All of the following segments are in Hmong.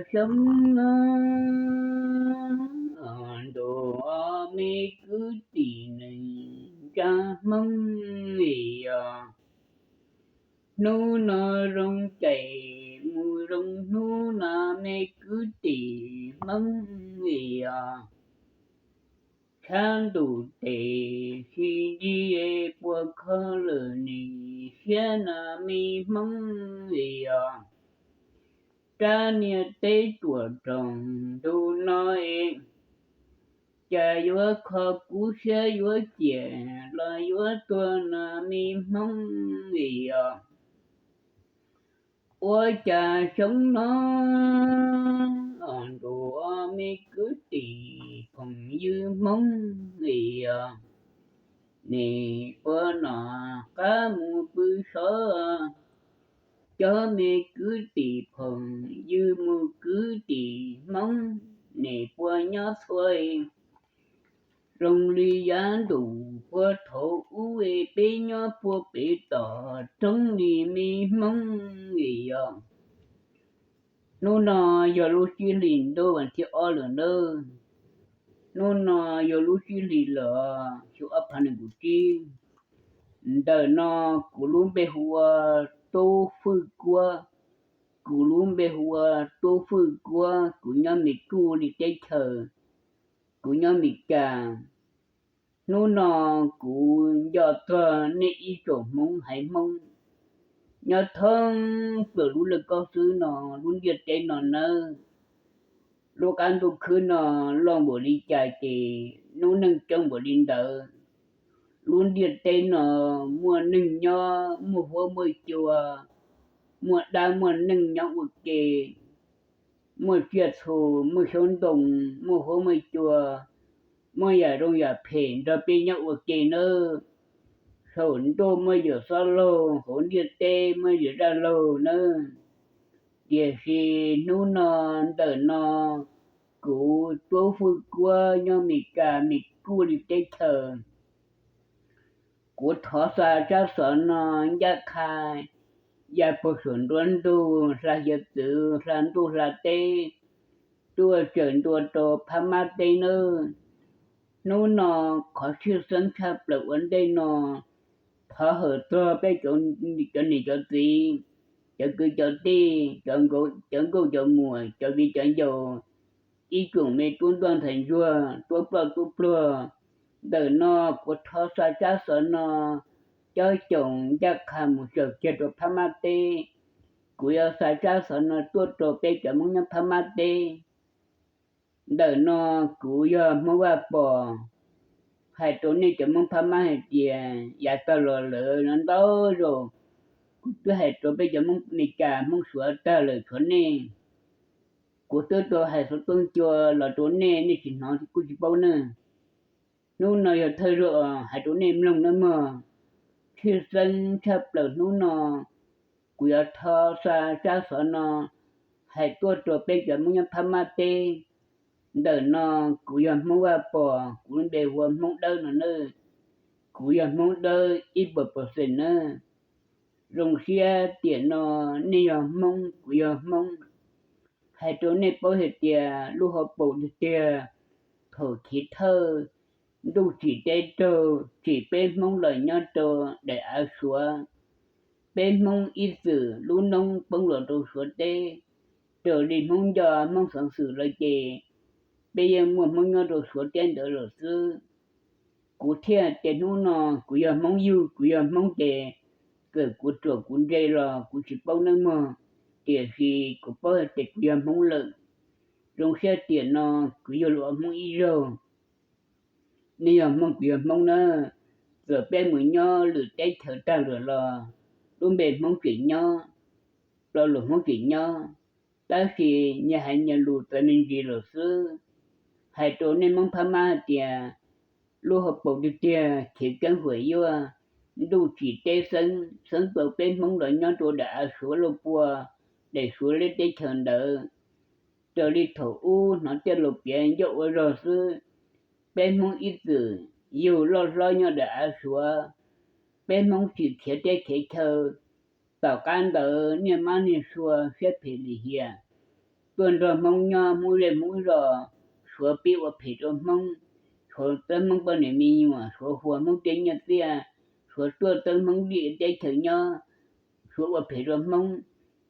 xyoob no, ntuj me kwv tij neej tsa Hmoob li os. Hnub no zoo cais mus zoo hnub no me kwv tij Hmoob li os. Tshav ntuj tes sib nrig puas kho lawm nim siab no me Hmoob li os. Rab niag teb tsuas roog ntuj no es, cas yuav kho kuv siab yuav ciaj los yuav tuag no me Hmoob li os. Ua cas xyoob no, ntuj me kwv tij phooj ywg Hmoob li os, nim puas noj qab mus pw sov, cov me kwv tij phooj ywg mus kwv tij Hmoob, nim puas nyob txhua zoo li yav ntuj puag thaum ub peb nyob puag pem tom roob li me Hmoob li os. Hnub no yog lub tsib hlis ntuj vas thib ob lawm nawb. Hnub no yog lub tsib hlis lawm xyoo ob phav nees nkaum tsib. Ntawm no kuv lub npe hu ua Tub Fwj Kuab. Kuv lub npe hu ua Tub Fwj Kuab, kuv nyob Mes Kuj li teb chaws, kuv nyob Mes Kas. Hnub no kuv nco txog nej ib tsoom Hmoob haiv Hmoob nyob thoob plaws lub laj kab xwb no, lub ntiaj teb no nawb. Lub qab ntuj khwb no loj npaum li cas ces noob neej coob npaum li ntawd. Lub ntiaj teb no muaj neeg nyob, muaj huab muaj cua, muaj dab muaj neeg nyob ua ke, muaj tsiaj txhu, muaj xyoob ntoo, muaj huab muaj cua, muaj yam zoo yam phem nrog peb nyob ua ke nawb. Saum ntuj muaj yawm xob laug, hauv ntiaj teb muaj yawm zaj laug nawb. Tiam sis hnub no ntawm no kuv Tub Fwj Kuab nyob Mes Kas, Mes Kuj li teb chaws, kuv thov xa tsab xov no ncaj qha ya puag saum nruab ntug, hla hiav txwv, hla ntuj hla teb, tuaj tsaws ntua rau Phab Mab teb nawb. Hnub no qhov tshwj xeeb tshaj plaws ua ntej no, thov hawm txog peb cov niam cov txiv, cov kwv cov tij, cov nkauj cov muam, cov viv cov ncaus, ib tsoom me tub ntsuag ntxhais ntsuag, tub ploj tub pluag. Ntawm no kuv thov xa tsab xov no cob coos ncaj qha mus tsaws kiag rau Phab Mab teb. Kuv yuav xa tsab xov no tuaj rau peb cov Hmoob nyob Phab Mab teb. Ntawm no kuv yog Hmoob Vaj Pos, hais rau nej cov Hmoob Phab Mab hais tias yav tag los lawm no ntau zaus kuv twb hais rau peb cov Hmoob Mes Kas, Hmoob Suav tag lawm, tshuav nej. Kuv twb tau hais xov tooj cua los rau nej, nej tsis hnov kuj tsis paub ne. Hnub no yog thawj zaug hais rau nej mloog nawb mog. Tshwj xeeb tshaj plaws hnub no kuv yuav thov xa tsab xov no hais tuaj rau peb cov Hmoob nyob Phab Mab teb. Ntawm no kuv yog Hmoob Vaj Pos, kuv lub npe hu ua Hmoob Dawb no nawb. Kuv yog Hmoob Dawb ib puas percent nawb. Zoo siab tiam no nej yog Hmoob, kuv yog Hmoob. Hais rau nej paub hais tias lub hauv paus tiag tiag, thaum chiv thawj ntuj tsim teb raug, tsim peb Hmoob los nyob rau daim av Suav. Peb Hmoob ib txwm lub noob poob los rau Suav teb, raws li Hmoob nco Hmoob xeev xwm lawm ces peb yeej muaj Hmoob nyob rau Suav teb ntawd lawm xwb. Kuv thiaj tias hnub no kuv yog Hmoob yug, kuv yog Hmoob ces kawm kuv ruam kuv ntse los kuv tsis paub nawb mog, tiam sis kuv paub hais tias kuv yog Hmoob lawm. Zoo siab tiam no kuv yug los ua Hmoob ib zaug. Nej yog Hmoob, kuv yog Hmoob nawb. Txawm peb mus nyob lwm teb chaws tag lawm los lub npe Hmoob tseem nyob, lo lus Hmoob tseem nyob, tab sis nyias hais nyias lus txawv me ntsis lawm xwb. Hais rau nej Hmoob Phab Mab hais tias lub hauv paus tiag tiag khiav keeb huam yuaj, ntuj tsim teb xeeb, xeeb tau peb Hmoob los nyob rau daim av Suav lauj pua, daim Suav lub teb chaws ntawd. Raws li thaum ub hnov tij laus piav ncauj ua zog xwb, peb Hmoob ib txwm yug loj hlob nyob daim av Suav. Peb Hmoob tsis khiav teb khiav chaw, tom qab ntawd niaj mab niaj sua siab phem lim hiam, tuaj nrog Hmoob nyob, Hmoob zej Hmoob zos, Suav pib ua phem rau Hmoob, Suav txeeb Hmoob poj niam me nyuam, Suav huas Hmoob tej nyiaj txiaj, Suav tuaj txeeb Hmoob li teb chaws nyob, Suav ua phem rau Hmoob,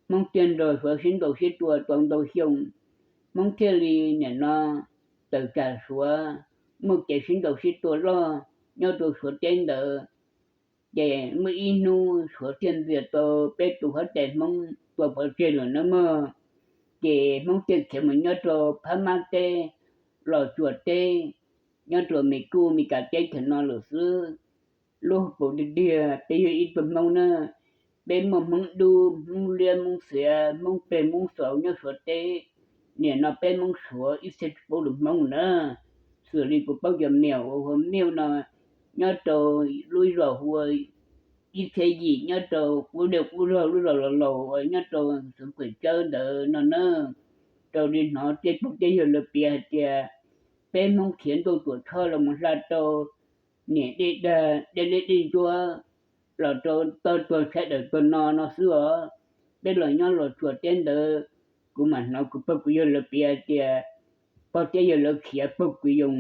Hmoob thiaj nrog Suav sib ntaus sib tua tau ntau xyoo, Hmoob thiaj li nim no tawm tsam Suav, muaj kev sib ntaus sib tua loj nyob rau Suav teb ntawd. Ces muaj ib hnub Suav thiaj ntxias tau peb tus huab tais Hmoob tua pov tseg lawm nawb mog. Ces Hmoob thiaj khiav mus nyob rau Phab Mab teb, Los Tsuas teb, nyob rau Mes Kuj Mes Kas teb chaws no lawm xwb. Lub hauv paus tiag tiag peb yog ib tug Hmoob na, peb muaj Hmoob Dub, Hmoob Liab, Hmoob Xiav, Hmoob Peg, Hmoob Xaus nyob Suav teb. Nim no peb Hmoob Suav ib txhia tsis paub lus Hmoob na, xws li kuv paub cov Miaus uas hu ua Miaus no, nyob rau lub zos hu ua Ib Txhiab Yim, nyob rau qub dej qub zog lub zos laus laus uas nyob rau xeev Kuam Tsawb ntawd no na. Raws li hnov tej pog tej yawg lawv piav hais tias peb Hmoob khiav ntuj Tuam Tshoj los mus hla rau niam dej dag, dej liab dej ntsuab, los rau tog tuag tshaib dawm tuag no no xwb os. Peb los nyob Los Tsuas teb ntawd, kuv mam hnov kuv pog kuv yawg lawv piav hais tias pog thiab yawg lawv khiav puag kwv yoos,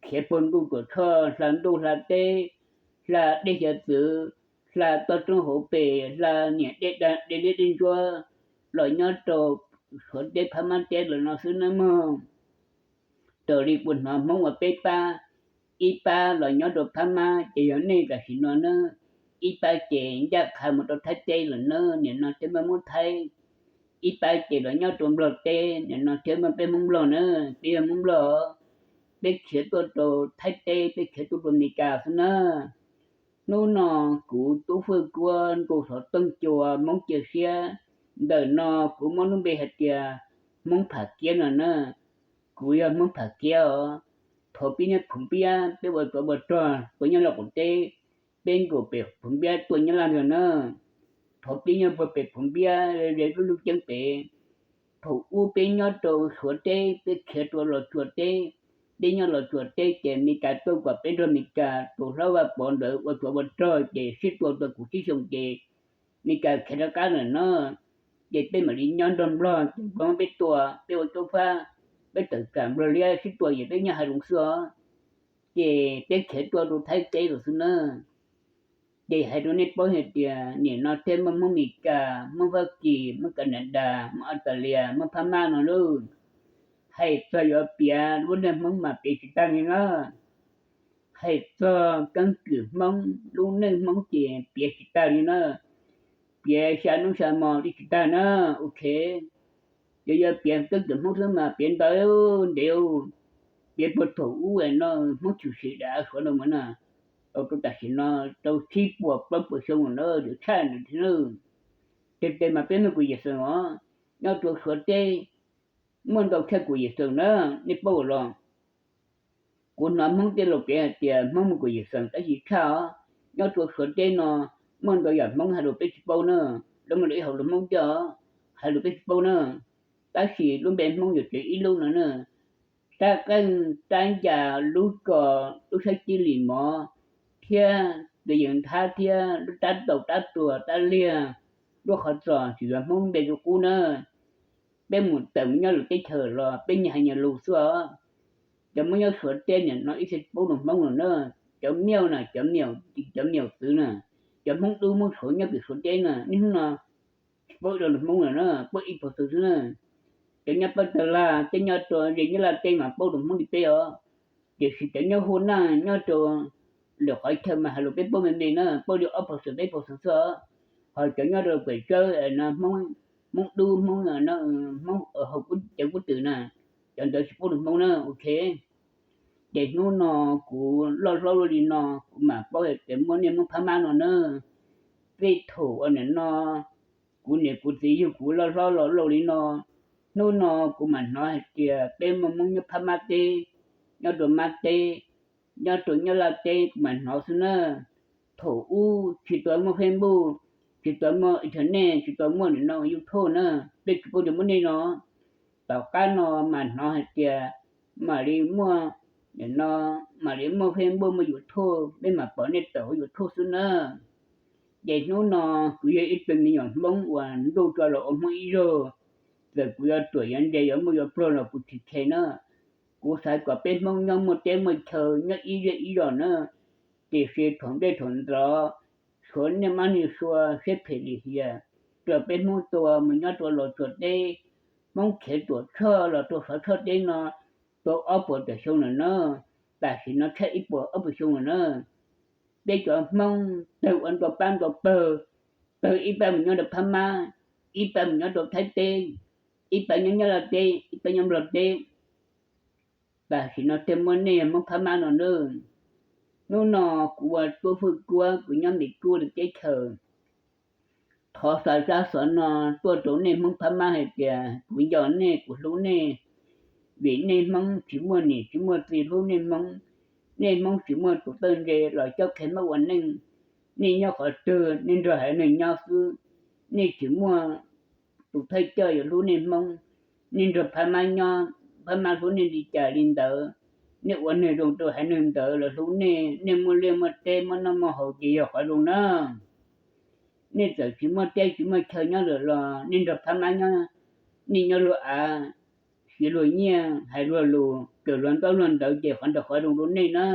khiav puag ntuj Tuam Tshoj, hla ntuj hla teb, hla dej xyaw txwv, hla toj roob hauv pes, hla niam dej dag, dej liab dej ntsuab, los nyob rau Suav teb Phab Mab teb lawm no xwb nawb mog. Raws li kuv hnov Hmoob ua peb pab, ib pab los nyob rau Phab Mab ces yog nej tam sim no na, ib pab ces ncaj qha mus rau Thaib teb lawm na, nim no thiaj muaj Hmoob Thaib. Ib pab ces los nyob rau Nplog teb, nim no thiaj muaj peb Hmoob Nplog na, peb yog Hmoob Nplog. Peb khiav tuaj rau Thaib teb, peb khiav tuaj rau Amelikas xwb na. Hnub no kuv Tub Fwj Kuab nkaus xov tooj cua Hmoob cia siab. Ntawm no kuv muab lub npe hais tias Hmoob Pham Kiab no na. Kuv yog Hmoob Pham Kiab os. Thaum pib nyob Phuv Npiab peb ua tsov ua rog tuaj nyob Lauj Kaum teb, peb nkaum pem Phuv Npiab tuaj nyob Laj Ntsuag na. Thaum pib nyob puag pem Phuv Npiab ze lub lub ceeb pem. Thaum ub peb nyob rau Suav teb, peb khiav rau Los Tsuas teb. Peb nyob Los Tsuas teb ces Amelikas tuaj kom peb nrog Amelikas tus hlob Vaj Pov ntawd ua tsov ua rog ces sib tua tau kaum tsib xyoo ces Amelikas khiav rov qab lawm no. Ces peb mam li nyob nrog Nplog ces Nplog muab peb tua, peb ua caub fab, peb tawm tsam Nplog liab sib tua ces peb nyob hav zoov xwb os. Ces peb khiav tuaj rau Thaib teb lawm xwb na. Ces hais rau nej paub hais tias nim no thiaj muaj Hmoob Amelikas, Hmoob Fab Kis, Hmoob Kanadas, Hmoob Australia, Hmoob Phab Mab no lauj. Hais txog yuav piav lub neej Hmoob mas piav tsis tag li na. Hais txog keeb kwm Hmoob, lub neej Hmoob ces piav tsis tag li na. Piav xya hnub xya hmo li tsis tag na. Ok, yog yuav piav keeb kwm Hmoob xwb mas piav ntau ntev, piav puag thaum ub no Hmoob tshwm sim dam av Suav no mus na, tau rau tam sim no rau tsib puas plaub puas xyoo na, yuav tshaj ntawd thiab na. Ces tes mas peb muaj kuv yim xeem os, nyob rau Suav teb muaj ntau tshaj kuv yim xeem na, nej paub los? Kuv hnov Hmoob tej laus piav hais tias Hmoob muaj kuv yim xeem tab sis tshaj os. Nyob rau Suav teb no muaj ntau yam Hmoob hais lus peb tsis paub na, lawv muaj lawv ib hauv lus Hmoob thiab os, hais lus peb tsis paub na. Tab sis lub npe Hmoob yog tsev ib lub no na, rab qeej, rab ncas, lub kos, lub sab cib lis mov, thiab tus yees nthab thiab lub rab taus rab tuas rab liag, lub qhov txos tsis yog Hmoob npe rau qub na. Peb mus tawm mus nyob lwm teb chaws los peb nyias hais nyias lus xwb os. Cov Hmoob nyob Suav teb nim no ib txhia tsis paub lus Hmoob lawm na. Cov Miauj na, cov Miauj, cov Miauj txwv na, cov Hmoob Dub Hmoob Suav nyob pem Suav teb na, niaj hnub no tsis paub ib lo lus Hmoob lawm na, paub ib puas xwb xwb na. Cov nyob Paj Tag Laj thiab nyob rau ze nyob Laj teb mas paub lus Hmoob li peb os. Tiam sis cov nyob Hua Naj nyob rau lwm qhov chaw mas hais lus peb paub me me na, paub li ob puas xwm peb puas xwm xwb os. Ho cov nyob rau Kuam Tsawb no, Hmoob Dub, Hmoob, Hmoob hauv cov kub twm na, cov ntawd tsis paub lus Hmoob na. Ok, ces hnub no kuv loj hlob luaj li no, kuv mam paub hais tias muaj nej Hmoob Phab Mab no na. Tej thaum uas nim no kuv niam kuv txiv yug kuv loj hlob los laus li no, hnub no kuv mam hnov hais tias peb muaj Hmoob nyob Phab Mab teb, nyob rau Mab teb, nyob rau nyob Laj teb, kuv mam hnov xwb na. Thaum ub tsis tau muaj Facebook, tsis tau muaj internet, tsis tau muaj nim no YouTube na, peb tsis paub tias muaj nej no. Tom qab no mas hnov hais tias mam li muaj, nim no mam li muaj Facebook muaj YouTube, peb mam pom nej tawm hauv YouTube xwb na. Ces hnub no kuv yog ib tug me nyuam Hmoob uas ntuj tso los ua Hmoob ib zaug, Txawm kuv yuav ruam yuav ntse yuav muaj yuav pluag los kuv tsis khe na. Kuv xav kom peb Hmoob nyob muaj teb muaj chaw nyob ib zej ib zos na, tiam sis thaum ntej thaum ntxov tshuav niaj mab niaj sua siab phem lim hiam rau peb Hmoob tua mus nyob rau Los Tsuas teb. Hmoob khiav Tuam Tshoj los rau Xov Tshoj teb no tau ob puas tawm xyoo lawm na, tam sim no tshaj ib puas ob puas xyoo lawm na. Peb cov Hmoob tawg ua nrau pab nrau pawg, tawg ib pab mus nyob rau Phab Mab, ib pab mus nyob rau Thaib teb, ib pab nyob Nyab Laj teb, ib pab nyob Nplog teb. Tam sim no thiaj muab nej Hmoob Phab Mab no na. Hnub no kuv ua Tuab Fwj Kuab, kuv nyob Mes Kas lub teb chaws, thov xa zaj xov no tuaj rau nej Hmoob Phab Mab hais tias kuv nco nej, kuv hlub nej, vim nej Hmoob tsis muaj niam tsis muaj txiv hlub nej Hmoob. Nej Hmoob tsis muaj tus txawj ntse los coj qhia Hmoob ua neej. Nej nyob qhov twg nej nrog haiv neeg nyob xwb, nej tsis muaj tus thawj coj yuav hlub nej Hmoob. Nej nrog Phab Mab nyob, Phab Mab hlub nej li cas li ntawd. Nej ua neeg zoo rau haiv neeg ntawd lawv hlub nej, nej muaj liaj muaj teb muaj noj muaj haus ces yog qhov zoo na. Nej txawm tsis muaj teb tsis muaj chaw nyob lawm los nej nrog Phab Mab nyob, nej nyob luag av, siv luag nyiaj, hais luag lus, kawm luag ntaub luag ntawv ces qhov ntawd qhov zoo rau nej na.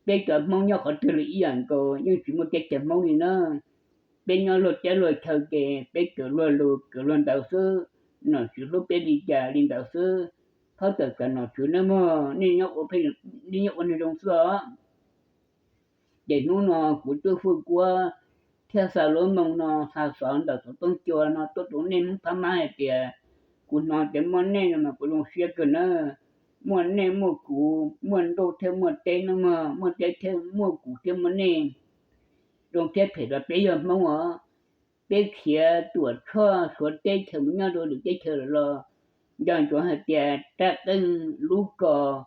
Peb cov Hmoob nyob qhov twg los ib yam nkaus, yeej tsis muaj teb chaws Hmoob li na. Peb nyob luag teb luag chaw ces peb kawm luag lus kawm luag ntawv xwb, nom tswv hlub peb li cas li ntawd xwb. Txhob txawm kam nom tswv nawb mog, nej nyob ua neeg zoo xwb os. Ces hnub no kuv Tuab Fwj Kuab thiaj xa lub moo no, xa xov ntawm Xov Tooj Cua no tuaj rau nej Hmoob Phab Mab hais tias kuv hnov tias muaj nej no mas kuv zoo siab kawg na. Muaj nej muaj kuv, muaj ntuj thiab muaj teb no mog, muaj teb thiab muaj kuv thiab muaj nej. Zoo thiab phem los peb yog Hmoob os. Peb khiav Tuam Tshoj Suav teb chaws mus nyob rau lwm teb chaws lawm los nco ntsoov hais tias rab qeej, lub kos,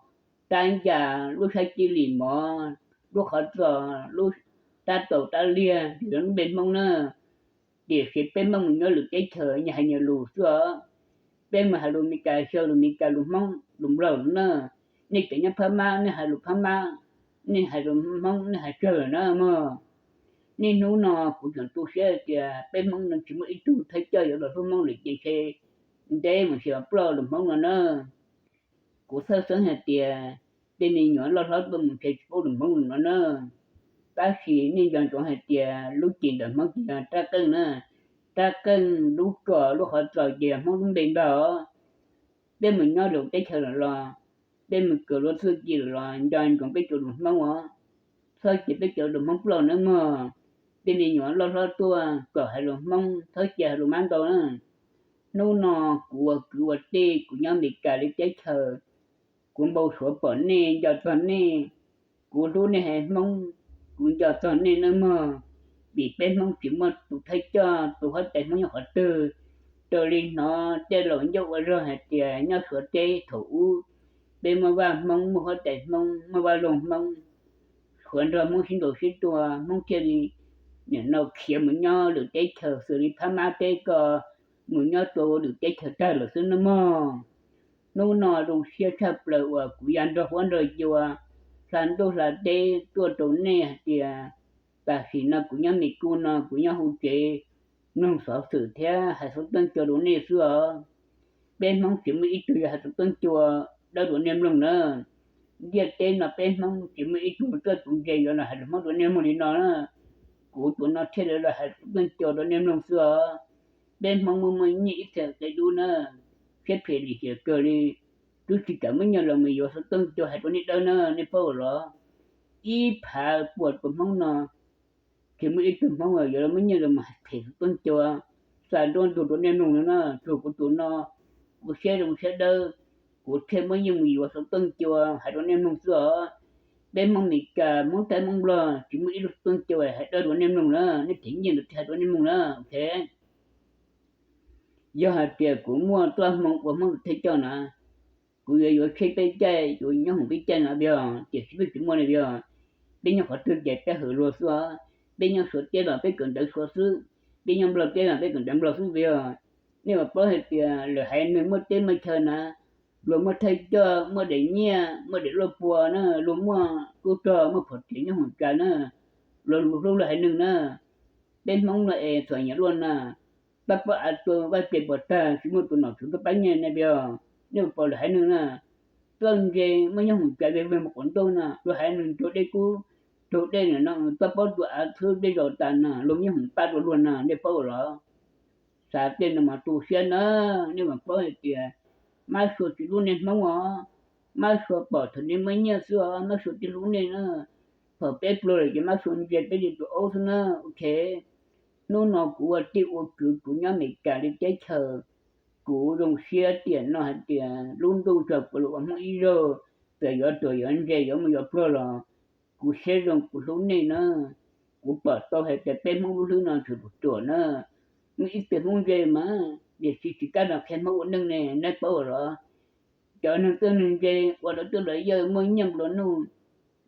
rab ncas, lub sab cib lim mov, lub qhov txos, lub rab taus rab liag, lub npe Hmoob na. Tiam sis peb Hmoob mus nyob lwm teb chaws nyias hais nyias lus xwb os. Peb mus hais lus Mes Kas xyaw lus Mes Kas, lus Hmoob lus Nplog na. Nej cov nyob Phab Mab nej hais lus Phab Mab, nej hais lus Hmoob nej hais tsawg lawm na mog. Niaj hnub no kuv tseem tu siab hais tias peb Hmoob no tsis muaj ib tug thawj coj yuav los hlub Hmoob lawm ces ntshe ntev mus ces ploj lus Hmoob no na. Kuv txhawj xeeb hais tias tej me nyuam loj hlob tuaj mus ntshe tsis paub lus Hmoob no na. Tab sis nej nco ntsoov hais tias lub cim ntawm Hmoob ces yog rab qeej na. Rab qeej, lub kos, lub qhov txos ces yog Hmoob lub npe ntag os. Peb mus nyob lwm teb chaws lawm los, peb mus kawm luag txuj ci lawm los nco ntsoov peb cov lus Hmoob os. Txhob cia peb cov lus Hmoob ploj nawb mog. Tej me nyuam loj hlob tuaj kom hais lus Hmoob, txhob cia hais lus Mab ntau na. Hnub no kuv ua kwv ua tij, kuv nyob Mes Kas li teb chaws, kuv npau suav pom nej, nco txog nej. Kuv hlub nej haiv Hmoob, kuv nco txog nej nawb mog. Vim peb Hmoob tsis muaj tus thawj coj, tus huab tais Hmoob nyob qhov twg. Raws li hnov tej laus ncauj ua zog hais tias nyob Suav teb thaum ub, peb muaj vaj Hmoob, muaj huab tais Hmoob, muaj vaj loog Hmoob, Suav nrog Hmoob sib ntaus sib tua, Hmoob thiaj li nim no khiav mus nyob lwm teb chaws xws li Phab Mab teb ko, mus nyob rau lwm teb chaws tag lawm xwb nawb mog. Hnub no zoo siab tshaj plaws uas kuv ya nrog huab nrog cua, hla ntuj hla teb tuaj rau nej hais tias tam sim no kuv nyob Mes Kas no kuv nyob hauv tsev mloog xov xwm thiab hais xov tooj cua rau nej xwb os. Peb Hmoob tsis muaj ib tug yuav hais xov tooj cua dawb rau nej mloog na. Ntiaj teb no peb Hmoob tsis muaj ib tug txawj tus ntse yuav los hais lus Hmoob rau nej mloog li no na. Kuv tus no thiaj li los hais xov tooj cua rau nej mloog xwb os. Peb Hmoob muaj muaj nyiaj ib txhia qe dub na, siab phem lim hiam kawg li, twb tsis kam muab nyiaj los mus yuav xov tooj cua hais rau nej dawb na, nej paub los? Ib phav puas tus Hmoob no tsis muaj ib tug Hmoob yuav los muab nyiaj los mus hais phem xov tooj cua xa nruab ntug rau nej mloog no na. Tsuas kuv tus no, kuv siab zoo siab dawb, kuv thiaj muab nyiaj mus yuav xov tooj cua hais rau nej mloog xwb os. Peb Hmoob Mes Kas, Hmoob Thaib, Hmoob Nplog tsis muaj ib lub xov tooj cua hais dawb rau nej mloog na, nej them nyiaj ntawd thiaj hais rau nej mloog na, ok. Yog hais tias kuv muaj txoj hmoo ua Hmoob tus thawj coj na, kuv yuav yuav tsheej peb caij, yuav nyob hoom peb caij no, vim tiam sis peb tsis muaj li, vim peb nyob qhov twg ces peb hawm luag xwb os. Peb nyob Suav teb los peb kawm ntawv Suav xwb, peb nyob Nplog teb los peb kawm ntawv Nplog xwb, vim nej puas paub hais tias lwm haiv neeg muaj teb muaj chaw na, luag muaj thawj coj, muaj daim nyiaj, muaj daim luaj pua na, luag muaj tub rog, muaj phom tsiv nyob hoom cas na, luag hlub luag haiv neeg na. Peb Hmoob no es txom nyem luaj na, pab pob av tua vaj tse pov tag tsis muaj tus nom tswv tuaj pab nyiaj ne, peb nej puas pom lwm haiv neeg na. Txawj ntse muaj nyob hoom cas vij veg mus quav ntuj na, luag haiv neeg raug dej kub, raug dej no, pab pob tua av txhwb dej zos tas na, luag muaj nyob hoom pab rau luag na, nej paub los? Xav tej no mas tu siab na. Nej mas paub hais tias mab sua tsis hlub nej hmoob os, mab sua pom thaum nej muaj nyiaj xwb os, mab sua tsis hlub nej na. Thaum peb pluag lawm ces mab sua ntsia peb li tus aub xwb na. Ok, hnub no kuv ua tij ua kwv, kuv nyob Amelikas li teb chaws, kuv zoo siab tiam no hais tias lub ntuj tso kuv los ua hmoob ib zaug, txawm yuav tuag yuav ntse yuav mus yuav pluag los kuv siab zoo kuv hlub nej na. Kuv pom tau hais tias peb hmoob lub hlwb no tshwm ruam ruam na. Muaj ib tug hmoob ntse mas tiam sis tsis kam los qhia hmoob ua neej ne, nej paub los? Cov neeg txawj neeg ntse ua lawv twb los yawg muaj nyiaj nplua nuj,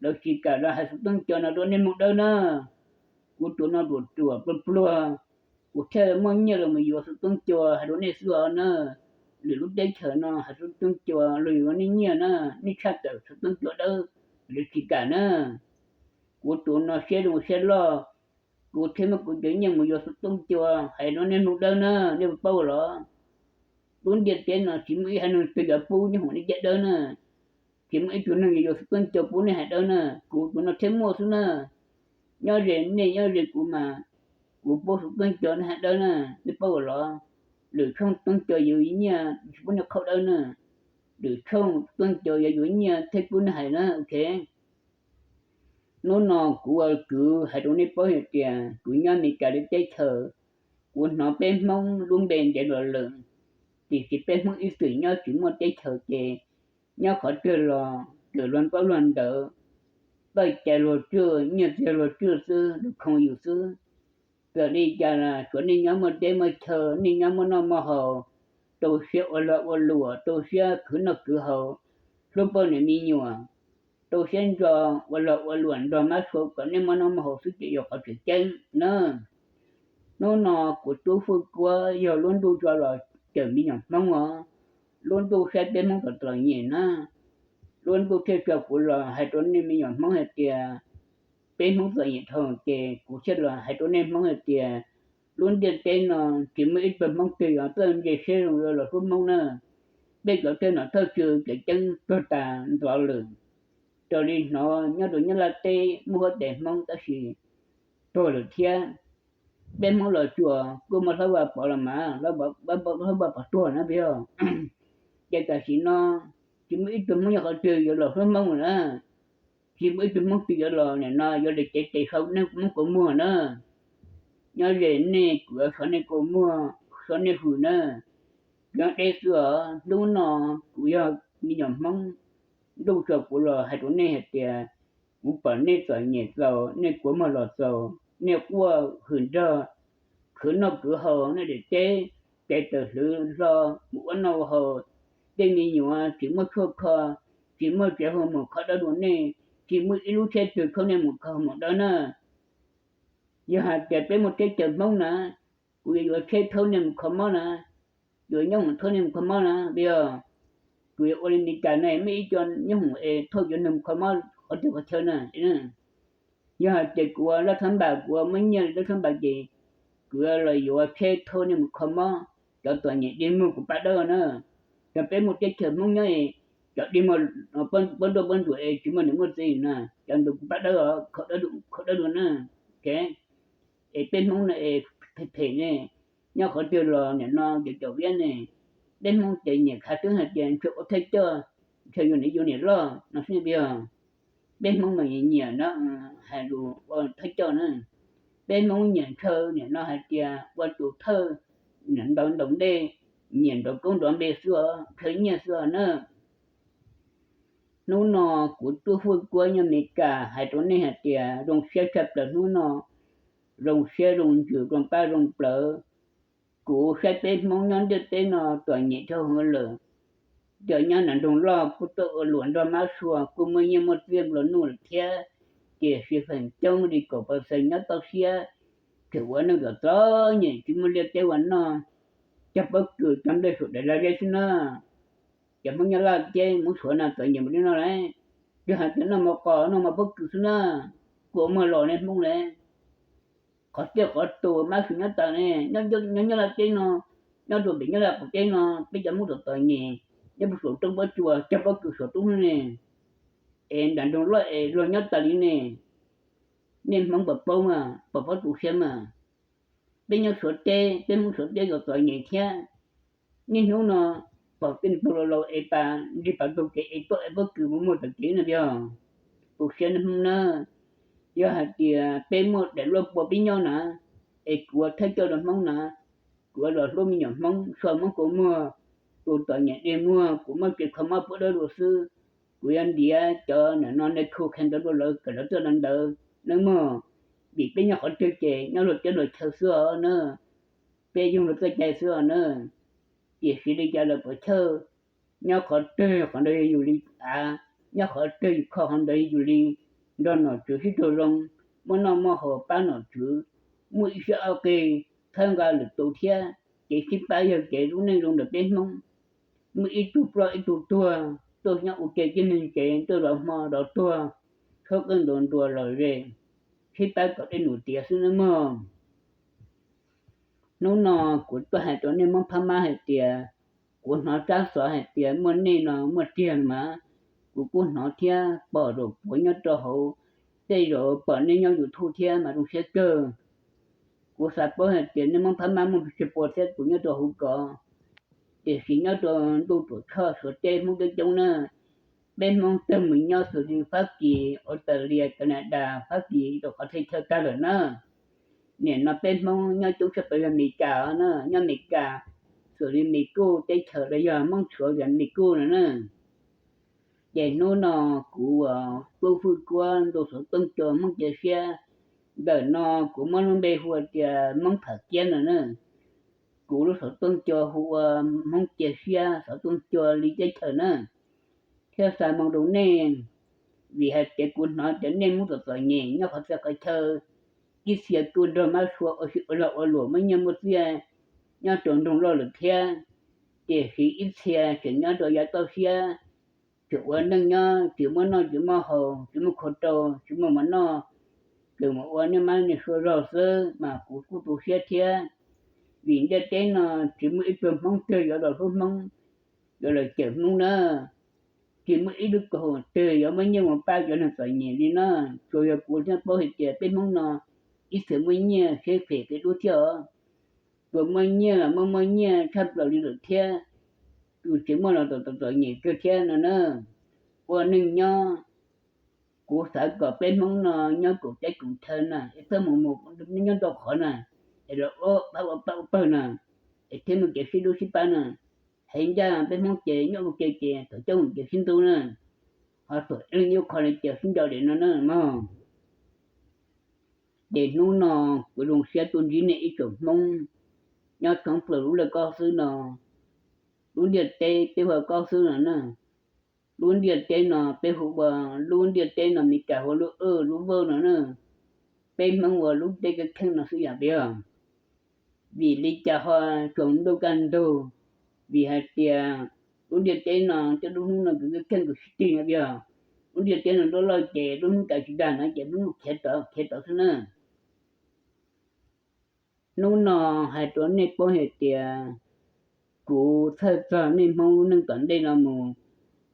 lawv tsis kam los hais xov tooj co no rau nej hmoob dawb na. Kuv tus no ruam ruam pluag pluag, kuv thiaj muaj nyiaj los mus yuav xov tooj co hais rau nej xwb os na. Lwm lub teb chaws no hais xov tooj co los yuav nej nyiaj na, nej tshaj tawm xov tooj co dawb, lawv tsis kam na. Kuv tus no siab zoo siab loj, kuv thiaj muab kuv cov nyiaj mus yuav xov tooj co hais rau nej hmoob dawb na, nej puas paub los? Lub ntiaj teb no tsis muaj ib haiv neeg twg yuav pub nyob hoom nej caj dawb na. Tsis muaj ib tug neeg yuav yuav xov tooj co pub nej hais dawb na, kuv tus no thiaj muaj xwb na. Nyob ze nej nyob ze kuv mas, kuv pub xov tooj co nej hais dawb na, nej paub los? Lwm tshooj tooj co yuav nyiaj tsis pub nej qhaub dawb na, lwm tshooj tooj co yuav yuav nyiaj thiaj pub nej hais na. Ok, hnub no kuv ua kwv hais rau nej paub hais tias kuv nyob Amelikas li teb chaws, kuv hnov peb hmoob lub npe ntev los lawm, tiam sis peb hmoob ib txwm nyob tsis muaj teb chaws ces nyob qhov twg los tsuas luag ntaub luag ntawv, paj cai luag tsuaj, nyiaj txiag luag tsuaj xwb, luag khoo yus xwb. Txawm li cas los suav nej nyob muaj teb muaj chaw, nej nyob muaj noj muaj haus, rau siab ua lag ua luam, rau siab khwv noj khwv haus, hlub poj niam me nyuam, rau siab ntso ua lag ua luam nrog mab sua kom nej muaj noj muaj haus xwb ces yog qhov tseem ceeb na. Hnub no kuv tub Fwj Kuab yog lub ntuj tso los cawm me nyuam hmoob os, lub ntuj saib peb hmoob tom txom nyem na, lub ntuj thiaj tso kuv los hais rau nej me nyuam hmoob hais tias peb hmoob txom nyem dhau ces kuv thiaj los hais rau nej hmoob hais tias lub ntiaj teb no tsis muaj ib tug hmoob twg yuav txawj ntse siab zoo yuav los hlub hmoob na. Peb cov thawj nom thawj tswv cov ceeb tuag tas ntxov lawm, raws li hnov nyob rau Nyab Laj teb muaj huab tais hmoob tab sis tuag lawm thiab. Peb hmoob Los Tsuas kuj muaj Hlob Vaj Pov los mas, Hlob Vaj Pov tuag na peb os. Ces tam sim no tsis muaj ib tug hmoob nyob qhov twg yuav los hlub hmoob na, tsis muaj ib tug hmoob twg yuav los nim no yuav li cev tes sau nej hmoob kua muag na. Nyob ze nej kuv yuav sau nej kua muag, sau nej hws na. Nyob deb xwb os, hnub no kuv yog me nyuam hmoob, ntuj tso kuv los hais rau nej hais tias kuv pom nej txom nyem txaus, nej kua muag los txaus, nej quaj hwm nrog, khwv noj khwv haus, nej daim teb cais tawm hlwv hlo mus ua noj ua haus, tej me nyuam tsis muaj tshuaj kho, tsis muaj tsev hu mus kho dawb rau nej, tsis muaj ib lub tsheb twg thauj nej mus kho mus dawb na. Yog hais tias peb muaj teb chaws hmoob na, kuv yuav yuav tsheb thauj nej mus kho mob na, yuav nyob hoom thauj nej mus kho mob na, yog kuv yuav ua li Meskas no muaj ib co nyob hoom es thauj cov neeg mus kho mob qhov twg qhov chaw na. Yog hais tias kuv ua lab thab npas, kuv ua muaj nyiaj lab thab npas ces kuv yuav los yuav tsheb thauj nej mus kho mob, cov txom nyem dig muag kuv pab dawb na. Cov peb muaj teb chaws hmoob nyob, cov dig muag pab nrauj pab ntsuam es tsis muaj niam muaj txiv na, cov ntawd kuv pab dawb, kho dawb dua na. Es peb hmoob no es phem phem ne, nyob qhov twg los nim no cov caum viab ne, peb hmoob ces nyiam khav twb hais tias ntshe ua thawj coj, ntshe yus niam yus niam loj no xwb tiag. Peb hmoob mas nyiam na, hais lus ua thawj coj na. Peb hmoob nyiam ntshaw nim no hais tias ua tus thawj, nyiam ntaus ntaus ntej, nyiam nrov koob nrov npe xwb os, ntshaw nyiaj xwb os na. Hnub no kuv tub Fwj Kuab nyob Meskas hais rau nej hais tias zoo siab tshaj plaws hnub no, zoo siab zoo ntsws zoo pab zoo plawv. Kuv saib peb hmoob nyob ntiaj teb no txom nyem dhau heev lawm, cov nyob nram nroog loj kuj tuaj ua luam nrog mab sua kuj muaj nyiaj muaj txiaj nplua nuj lawm thiab, tiam sis feem coob li kaum pawv xees nyob toj siab, tseem ua neej txom txom nyem tsis muaj liaj teb ua noj, cog pob kws cog nplej saum daim lag zeb xwb na. Cov hmoob nyob Laj Teb hmoob Suav no txom nyem npaum li no lawm, yog hais tias noj mov qos noj mov pob kws xwb na, kuv ua muag los nej hmoob lawm. qhov tiaj qhov tus mab su nyob tas ne, nyob nyob Nyab Laj teb no, nyob rau pem Nyab Laj qaum teb no, peb cov Hmoob txom txom nyem nyob puag saum roob pob tsuas cog pob kws saum roob ne, es nram nroog loj es luag nyob tas li ne. Nej Hmoob puas paub mas, puas paub tu siab mas? Peb nyob Suav teb, peb Hmoob Suav teb txom txom nyem thiab. Niaj hnub no pom tej tug laus laus es pas nrig pas tug kev es tuaj es pob kws mus muag tom kev no tiag. Tu siab nej Hmoob na, yog hais tias peb muaj daim luaj pua peb nyob na, es kuv ua thawj coj rau Hmoob na, kuv ua los hlub me nyuam Hmoob, so Hmoob kua muag, tus txom nyem dej muag, kuv muaj kev kho mob puab dawb dua xwb. Kuv yuav ntiav cov nam no nai khu kheev ntawv rau lawv kom lawv txawj ntawv nawb mog. Vim peb nyob qhov twg ces nyob luag teb luag chaw xwb os na, peb yoog luag txoj cai xwb os na. Tiam sis li cas lawv puas chawj, nyob qhov twg qhov ntawd yog yus li av, nyob qhov twg yus kho qhov ntawd yog yus li nrog nom tswv sib raug zoo, muaj noj muaj haus pab nom tswv, muaj ib siab ob qig txhawb nqa lwm tus thiab. Kev sib pab yog kev lub neej zoo ntawm peb Hmoob. Muaj ib tug ploj ib tug tuag, tuaj nyob ua ke tib neeg ces tuaj zov hmo zov tuag, tshuab qeej ntuas nruas lom zem, sib pab kom dej num tiav xwb nawb mog. Hnub no kuv tuaj hais rau nej Hmoob Phab Mab hais tias, kuv hnov tsab xov hais tias muaj nej no muaj tiag mas, kuv kuj hnov thiab pom zaum puav nyob rau hauv tej zaum pom nej nyob YouTube thiab mas zoo siab kawg. Kuv xav paub hais tias nej Hmoob Phab Mab muaj pes tsawg pua thiab tus nyob rau hauv ko, tiam sis nyob rau ntuj tuam tshoj Suav teb Hmoob coob coob na, peb Hmoob tawg mus nyob xws li Fab Kis, Australia, Canada, Fab Kis rau qhov txhia chaw tag lawm na. Nim no peb Hmoob nyob coob tshaj plaws yog Amelikas na, nyob Amelikas, xws li Mis Kuj teb chaws los yog Hmoob Suav yog Mis Kuj no na. Ces hnub no kuv uas Tub Fwj Kuab ntu xov tooj cua Hmoob cia siab, ntawm no kuv muab lub npe hu tias Hmoob Pham Kiab no na. Kuv lub xov tooj cua hu ua Hmoob cia siab xov tooj cua li teb chaws na, thiab xa moo rau nej, vim hais tias kuv hnov tias nej Hmoob txom txom nyem nyob qhov txhia qhov chaw, ib txhia kuj nrog mab sua ua si ua lag ua luam muaj nyiaj muaj txiaj nyob rau nroog loj lawm thiab, tiam sis ib txhia tseem nyob rau yav toj siab, tseem ua neej nyob tsis muaj noj tsis muaj haus, tsis muaj khau rau, tsis muaj mov noj, tseem mus ua nej mab nej sua zog xwb mas kuv kuj tu siab thiab. Vim ntiaj teb no tsis muaj ib tug Hmoob twg yuav los hlub Hmoob, yuav los cawm Hmoob na. Tsis muaj ib lub kaum twg yuav muaj nyiaj mus pab cov neeg txom nyem li na. Tsuas yog kuv thiaj paub hais tias peb Hmoob no ib txhia muaj nyiaj siab phem kev dub thiab os. Tsuas muaj nyiaj los muaj muaj nyiaj tshaj plaws li lawm thiab, tus tsis muaj los txom txom nyem kawg thiab no na. Ua neej nyob, kuv xav kom peb Hmoob no nyob koom teb koom chaw na, es txhob mus mus nyob ntau qhov na, es los ua pab ua pab ua pawg na, es thiaj muaj kev sib hlub sib pab na. Heev ncaj peb Hmoob ces nyob ua ke ces thaum coob ces sib ntuj na, ho thaum ib leeg nyob qhov li ces sib nco dam no na mog. Ces hnub no kuv zoo siab tuaj ntsib nej ib tsoom Hmoob nyob thoob plaws lub laj koj xwb no. Lub ntiaj teb peb hu ua koj xwb no na. Lub ntiaj teb no peb hu ua, lub ntiaj teb no Meskas hu ua lub Earth, lub World no na. Peb Hmoob ua lub teb kab kheej no xwb yom peb os. Vim li cas ho tsaus ntuj kaj ntug? Vim hais tias lub ntiaj teb no tej lub hnub no kws kab kheej kws sib tig no peb os. Lub ntiaj teb no lub loj ces lub hnub tas tsis dag no ces lub hnub khiav tod khiav tod xwb na. Hnub no hais rau nej paub hais tias kuv txhawj txog nej Hmoob lub neej tom ntej no mus,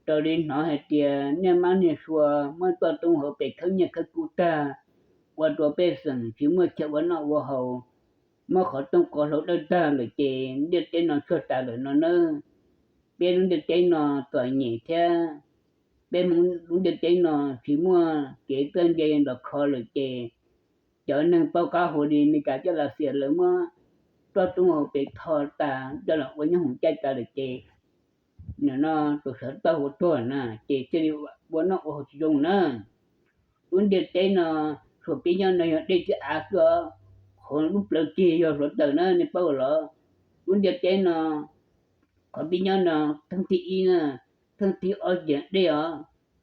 raws li hnov hais tias niaj mab niag sua muab toj roob hauv pes khawb nyiaj khawb kub tag, ua rau pej xeem tsis muaj chaw ua noj ua haus, muab qhov rooj qhov hlau dawj tag lawm ces ntiaj teb no tsuag tas lawm no nawb. Peb lub ntiaj teb no txom nyem thiab, peb Hmoob lub ntiaj teb no tsis muaj kev txawj ntse los kho lawm ces cov neeg paub qab hau li Meskas thiab Lavxias lawv muab toj roob hauv pes tho tas coj los ua nyob hoom caij tas lawm ces nim no tus sawv tau hu tuag na ces thiaj li ua noj ua haus tsis zoo na. Lub ntiaj teb no, tsuas peb nyob no yog dej thiab av xwb os, qhov lub plawv ceg yog hluav taws na nej paub los. Lub ntiaj teb no, qhov peb nyob no, theej thib ib na, theej thib ob ces dej os,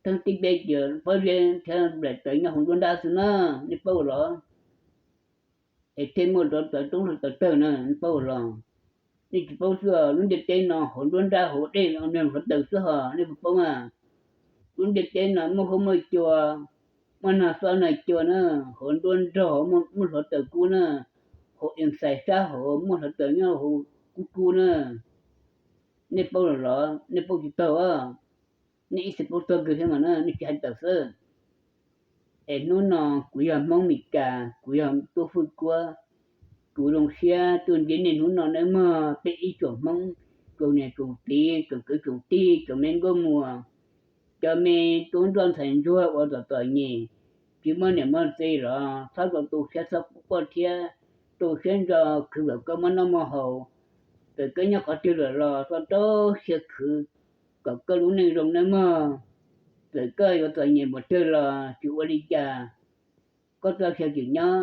theej thib peb ces pob zeb thiab nplaim taws nyob hauv nruab nrab xwb na, nej paub los. Es thiaj muaj rov tawv roob hluav taws tawg na, nej paub los. Nej tsis paub xwb, lub ntiaj teb no hauv nruab nrab hauv dej hluav taws xwb hos nej puas paub na. Lub ntiaj teb no muaj huab muaj cua, muaj nag xob nag cua na, hauv nruab nrog muaj hluav taws kub na, hauv ees xais sab hauv muaj hluav taws nyob hauv kub kub na. Nej paub los los nej paub tsis tau, nej ib txhia paub txog kawg thiab mas na, nej tsis hais tawm xwb. Es hnub no kuv yog Hmoob Mes Kas, kuv yog Tub Fwj Kuab, kuv zoo siab tuaj ntsib nej hnub no nawb mog, peb ib tsoom Hmoob, tsoom niam tsoom txiv, tsoom kwv tsoom tij, tsoom me nkauj muam, cov me tub nroj ntxhais ntsuag uas txom txom nyem, tsis muaj niam muaj txiv los txhob rau tu siab txhob quaj thiab, tu siab ntso khwv kom koj muaj noj muaj haus. Txawm koj nyob qhov twg lawm los txhob rau siab khwv kom koj lub neej zoo nawb mog. Txawm koj yuav txom nyem mus twg los tsis ua li cas, koj txoj sia tseem nyob.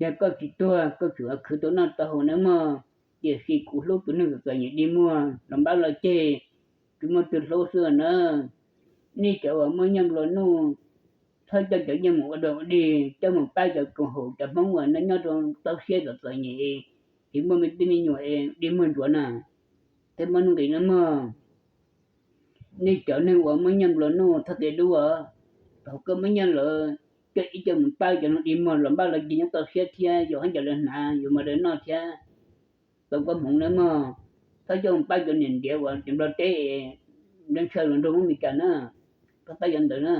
Yog koj tsis tuag koj tseem khwv tau noj tau haus nawb mog. Tiam sis kuv hlub tus neeg txom txom nyem dig muag los npab los ceg, tsis muaj twg hlub xwb na. Nej cov uas muaj nyiaj nplua nuj, txhob coj cov nyiaj mus ua dog ua dig, coj mus pab cov koom haum cov Hmoob uas nyob rau toj siab txom txom nyem, tsis muaj me tub me nyuam es dig muag ntsuav na, thiaj muaj nuj nqis nawb mog. Nej cov neeg uas muaj nyiaj nplua nuj txhob tias dub os, thaum koj muaj nyiaj lawm, coj ib co mus pab cov neeg dig muag los npab los ceg nyob toj siab thiab yuav hab ncaws lawv hnav yuav mov lawv noj thiab tau koob hmoov nawb mog. Txhob coj mus pab cov niam ntiav uas cov nplog teb, nrog ntshaw luag nrog Hmoob Mes Kas na, txhob pab cov ntawd na.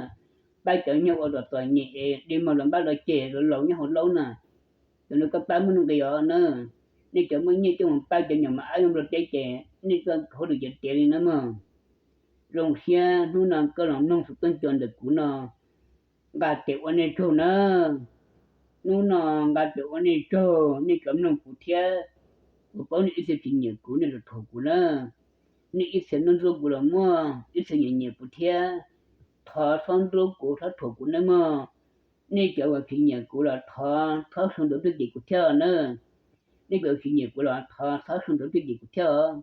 Pab cov nyuag uas txom txom nyem es dig muag los npab los ceg los laus nyob hauv laub na, cov ntawd koj pab muaj nuj nqis os na. Nej cov muaj nyiaj coj mus pab cov nyuam mos ab nyob nplog teb ces nej txoj hauj lwm ces tiav li nawb mog. Zoo siab hnub no koj los mloog xov tooj cua ntawm kuv no, nqa tes ua nej tsaug na. Hnub no nqa tes ua nej tsaug, nej cov mloog kuv thiab, kuv paub nej ib txhia tsis nyiam kuv nej los thuam kuv na. Nej ib txhia ntxub ntxub kuv los muaj, ib txhia nyiam nyiam kuv thiab, thov txhob ntxub kuv txhob thuam kuv nawb mog. Nej cov uas tsis nyiam kuv los thov txhob sau ntawv tuaj cem kuv thiab na. Nej cov tsis nyiam kuv los thov txhob sau ntawv tuaj cem kuv thiab os.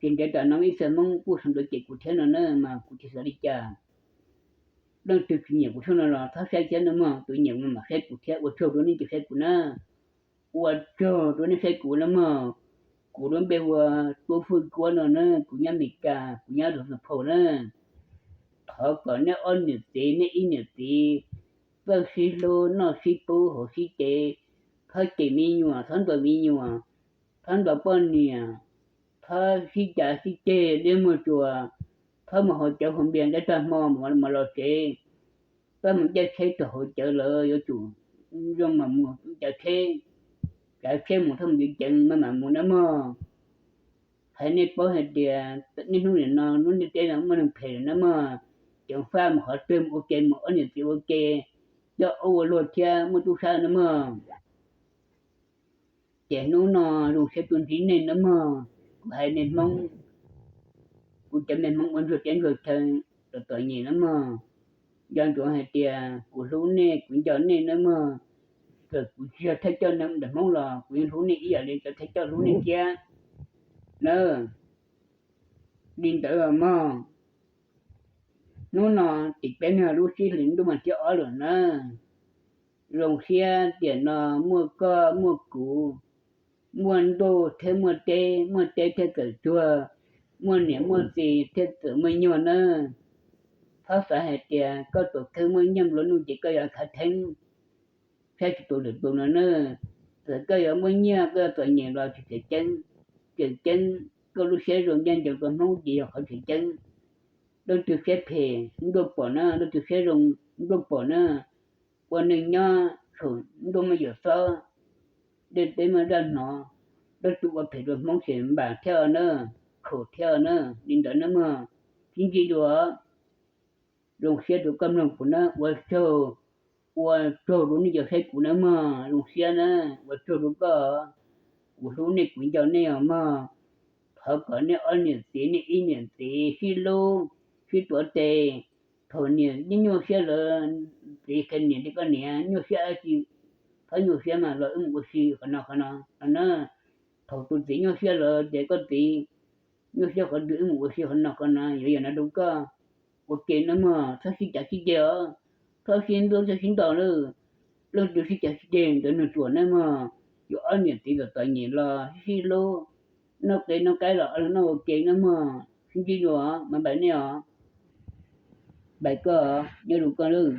Ces ntev tas no ib txhia Hmoob kuj sau ntawv cem kuv thiab no na mas kuv tsis xav li cas. Leej twg tsis nyiam kuv tshaj no los txhob saib thiab nawb mog, tus nyiam no mam saib kuv thiab. Ua tsaug rau nej cov saib kuv na. Ua tsaug rau nej saib kuv nawb mog. Kuv lub npe hu ua Tub Fwj Kuab no na, kuv nyob Mes Kas, kuv nyob rau Xeev Phaum na. Thov kom nej ob niam txiv, nej ib niam txiv, txawj sib hlub, noj sib pub, haus sib cev, txhob cem me nyuam, txhob ntuas me nyuam, txhob ntuas poj niam, txhob sib cav sib ceg, dej muag tsuas, txhob mus haus cawv haus npias ntev tag hmo mam los tsev, txhob mus caij tsheb thaum haus cawv lawm yuav tsum zoo mam mus cav tsheb, cav tsheb mus txhob mus ceev ceev mas mam mus nawb mog. Hais nej paub hais tias niaj hnub nim no lub ntiaj teb no muaj neeg phem lawm nawb mog. Ceev faj mus qhov twg mus ua ke, mus ob niam txiv ua ke, coj ua luag thiab muaj tub sab nawb mog. Ces hnub no zoo siab tuaj ntsib nej nawb mog. Kuv haiv neeg Hmoob, kuv cov me Hmoob ua ntsuag teb ntsuag chaw txom txom nyem nawb mog. Nco ntsoov hais tias kuv hlub nej, kuv nco nej nawb mog. Txawm kuv tsis yog thawj coj neeg ntawm Hmoob los kuv yeej hlub nej ib yam li cov thawj coj hlub nej thiab na. Li ntawd mog, hnub no tim peb neeg lub sib hlis ntuj mas thib ob lawm na. Zoo siab tiam no muaj koj muaj kuv, muaj ntuj thiab muaj teb, muaj teb thiab txawm tsuag, muaj niam muaj txiv thiab txawm muaj nyuag na. Txhob xav hais tias koj tus kheej muaj nyiaj nplua nuj ces koj yuav khav theeb, saib tsis taus lwm tus no na. Txawm koj yuav muaj nyiaj koj yuav txom nyem los tsis tseem ceeb, tseem ceeb koj lub siab zoo ncaj ncees tua Hmoob ces yog qhov tseem ceeb. Leej twg siab phem ntuj pom na, leej twg siab zoo ntuj pom na. Ua neej nyob thaum ntuj muaj yam xob, dej teb muaj zaj hnov, leej twg ua phem rau Hmoob ces npam thiab na, khaum thiab na. Li ntawd na mog, sib ntsib dua. Zoo siab rau koj mloog kuv na, ua tsaug, ua tsaug rau nej cov saib kuv na mog, zoo siab na, ua tsaug rau koj. Kuv hlub nej kuv nco nej os mog. Thov kom nej ob niam txiv, nej ib niam txiv sib hlub, sib tuav tes. Thaum niam nyuaj siab lawm, txiv qhia niam tias koj niam nyuaj siab dab tsi, txhob nyuaj siab mas los wb mus ua si qhov no qhov no no na. Thaum tus txiv nyuaj siab lawm ces koj txiv nyuaj siab qhov twg wb mus ua si qhov no qhov no, yuav yam no rau koj. Ua ke nawb mog, txhob sib cav sib ceg os, txhob sib ntxub txhob sib ntaus lawm. Leej twg sib cav sib ceg ntawd nws ruam nawb mog. Yuav ob niam txiv txom txom nyem los sib hlub, noj qe noj qaib los noj ua ke nawb mog. Sib ntsib dua, bye bye nej os. Npais koj, nyob zoo koj nawb.